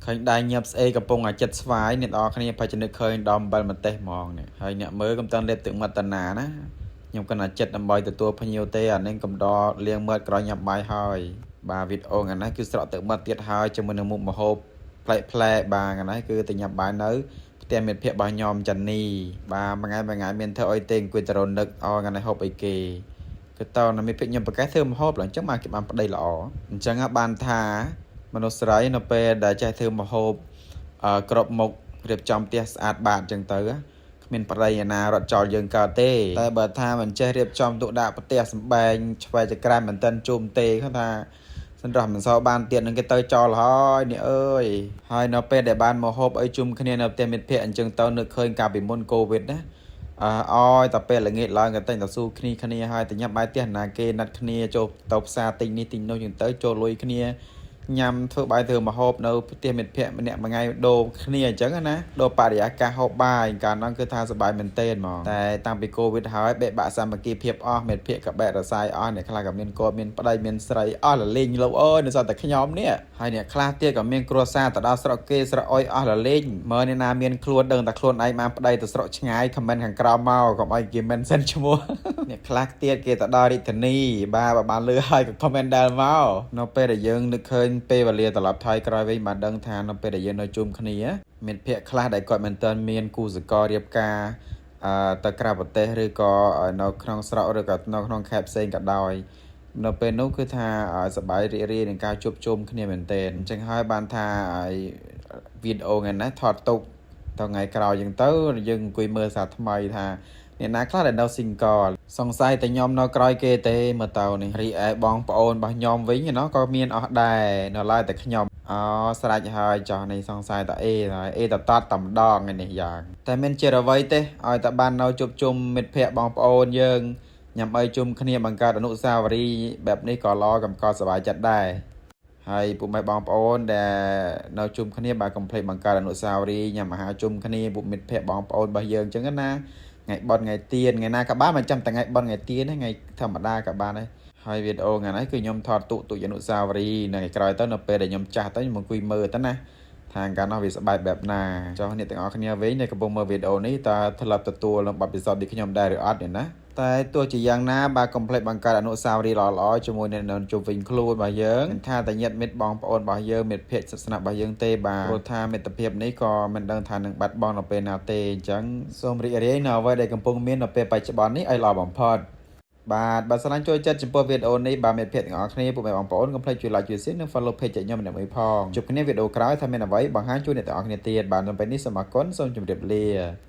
ឃើញដៃញាប់ស្អេកំពុងអាចិត្តស្វាយអ្នកនរគ្នាប្រហែលជានឹកឃើញដល់អំបិលម្ទេសហ្មងនេះហើយអ្នកមើលកំតាន់លេបទឹកមាត់តាណាណាខ្ញុំគណចិត្តដើម្បីទទួលភ្ញៀវទេអានេះកំដរលាងមាត់ក្រោយញ៉ាំបាយហើយបាទវីដេអូថ្ងៃនេះគឺស្រក់ទឹកមាត់ទៀតហើយជាមួយនឹងមុខម្ហូបប្លែកប្លែកបាទថ្ងៃនេះគឺទៅញ៉ាំបាយនៅផ្ទះមិត្តភក្តិរបស់ខ្ញុំចានីបាទមួយថ្ងៃមួយថ្ងៃមានធ្វើអីទេអង្គុយតែរនឹកអូថ្ងៃនេះហូបអីគេគឺតើនៅមិត្តភក្តិខ្ញុំប្រកែកធ្វើម្ហូបឡើងអញ្ចឹងបានគេបានប្តីល្អអញ្ចឹងបានថាមនុស្សស្រីនៅពេលដែលចេះធ្វើម្ហូបអឺក្របមុខរៀបចំផ្ទះស្អាតបាតអញ្ចឹងទៅគ្មានប្តីឯណារត់ចោលយើងកើតទេតែបើថាមិនចេះរៀបចំទុកដាក់ផ្ទះសម្បែងឆ្វែចក្រាមមិនតិនជុំទេគាត់ថាសម្រាប់មិនសល់បានទៀតនឹងគេទៅចោលហើយនេះអើយហើយនៅពេលដែលបានមកហូបអីជុំគ្នានៅផ្ទះមិត្តភក្តិអញ្ចឹងទៅនឹកឃើញកាលពីមុនកូវីដណាអើអយតែពេលល្ងាចឡើងក៏តែងតែស៊ូគ្នាគ្នាហើយតែញ៉ាំបាយផ្ទះណាគេណាត់គ្នាចូលទៅផ្សារទិញនេះទិញនោះចឹងទៅចូលលុយគ្នាញ៉ាំធ្វើបាយធ្វើម្ហូបនៅផ្ទះមិត្តភក្តិម្នាក់មួយថ្ងៃដូរគ្នាអញ្ចឹងណាដូរបរិយាកាសហូបបាយកាលហ្នឹងគឺថាសប្បាយមែនទែនហ្មងតែតាំងពីកូវីដហើយបែកបាក់សាមគ្គីភាពអស់មិត្តភក្តិក៏បែករសាយអស់អ្នកខ្លះក៏មានកូនមានប្តីមានស្រីអស់លលេងលោកអើយនៅសល់តែខ្ញុំនេះហើយអ្នកខ្លះទៀតក៏មានគ្រួសារទៅដល់ស្រុកគេស្រុកអុយអស់លលេងមើលអ្នកណាមានខ្លួនដឹងតែខ្លួនឯងបានប្តីទៅស្រុកឆ្ងាយ comment ខាងក្រោមមកកុំឲ្យគេ mention ឈ្មោះ អ្នកខ្លះទៀតគេទៅដល់រាជធានីបាទបើបានលឺហើយក៏ comment ដែលមកនៅពេលដែលយើងនឹកឃើញពេលវេលាត្រឡប់ថយក្រោយវិញបានដឹងថានៅពេលដែលយើងនៅជុំគ្នាមានភក្តិខ្លះដែលគាត់មិនទាន់មានគូសកលរៀបការអឺទៅក្រៅប្រទេសឬក៏នៅក្នុងស្រុកឬក៏នៅក្នុងខេត្តផ្សេងក៏ដោយនៅពេលនោះគឺថាសប្បាយរីករាយនឹងការជួបជុំគ្នាមែនទែនអញ្ចឹងហើយបានថាវីដេអូថ្ងៃនេះថតទុកទៅថ្ងៃក្រោយអញ្ចឹងទៅយើងអង្គុយមើលសារថ្មីថាអ្នកណាខ្លះដែលនៅ single សង្ស័យតែខ្ញុំនៅក្រោយគេទេមើលទៅនេះរីឯបងប្អូនរបស់ខ្ញុំវិញណោះក៏មានអស់ដែរនៅឡើយតែខ្ញុំអូស្រេចហើយចោះនេះសង្ស័យតែអេហើយអេតតតតែម្ដងឯនេះយ៉ាងតែមិនជាអ្វីទេឲ្យតែបាននៅជួបជុំមិត្តភ័ក្តិបងប្អូនយើងញ៉ាំអីជុំគ្នាបង្កើតអនុស្សាវរីយ៍បែបនេះក៏ល្អកំកសប្បាយចិត្តដែរហើយពុកម៉ែបងប្អូនដែលនៅជុំគ្នាបាទកុំភ្លេចបង្កើតអនុស្សាវរីយ៍ញ៉ាំអាហារជុំគ្នាពុកមិត្តភ័ក្តិបងប្អូនរបស់យើងអញ្ចឹងណាថ្ងៃបុណ្យថ្ងៃទៀនថ្ងៃណាក៏បានមិនចាំតែថ្ងៃបុណ្យថ្ងៃទៀនទេថ្ងៃធម្មតាក៏បានដែរហើយវីដេអូថ្ងៃនេះគឺខ្ញុំថតទុកទុកអនុស្សាវរីយ៍នៅថ្ងៃក្រោយទៅនៅពេលដែលខ្ញុំចាស់ទៅខ្ញុំអង្គុយមើលទៅណាថាកាលនោះវាសប្បាយបែបណាចុះអ្នកទាំងអស់គ្នាវិញដែលកំពុងមើលវីដេអូនេះតើធ្លាប់ទទួលនឹងបទពិសោធន៍ដូចខ្ញុំដែរឬអត់ទេណាតែទោះជាយ៉ាងណាបាទកុំភ្លេចបង្កើតអនុស្សាវរីយ៍ល្អៗជាមួយអ្នកនៅជុំវិញខ្លួនរបស់យើងមិនថាតែញាតិមិត្តបងប្អូនរបស់យើងមិត្តភ័ក្តិសិទ្ធិស្និទ្ធរបស់យើងទេបាទព្រោះថាមិត្តភាពនេះក៏មិនដឹងថានឹងបាត់បង់នៅពេលណាទេអញ្ចឹងសូមរីករាយនៅអ្វីដែលកំពុងមាននៅពេលបច្ចុប្បន្ននេះឲ្យល្អបំផុតបាទបើស្រឡាញ់ចូលចិត្តចំពោះវីដេអូនេះបាទមិត្តភ័ក្តិទាំងអស់គ្នាពុកម៉ែបងប្អូនកុំភ្លេចជួយ like ជួយ share និង follow page ខ្ញុំម្នាក់មួយផងជួបគ្នាវីដេអូក្រោយថាមានអ្វីបង្ហាញជូនអ្នកទាំងអស់គ្នាទៀតបាទនៅពេលនេះសូមអរគុណសូមជម្រាបលា។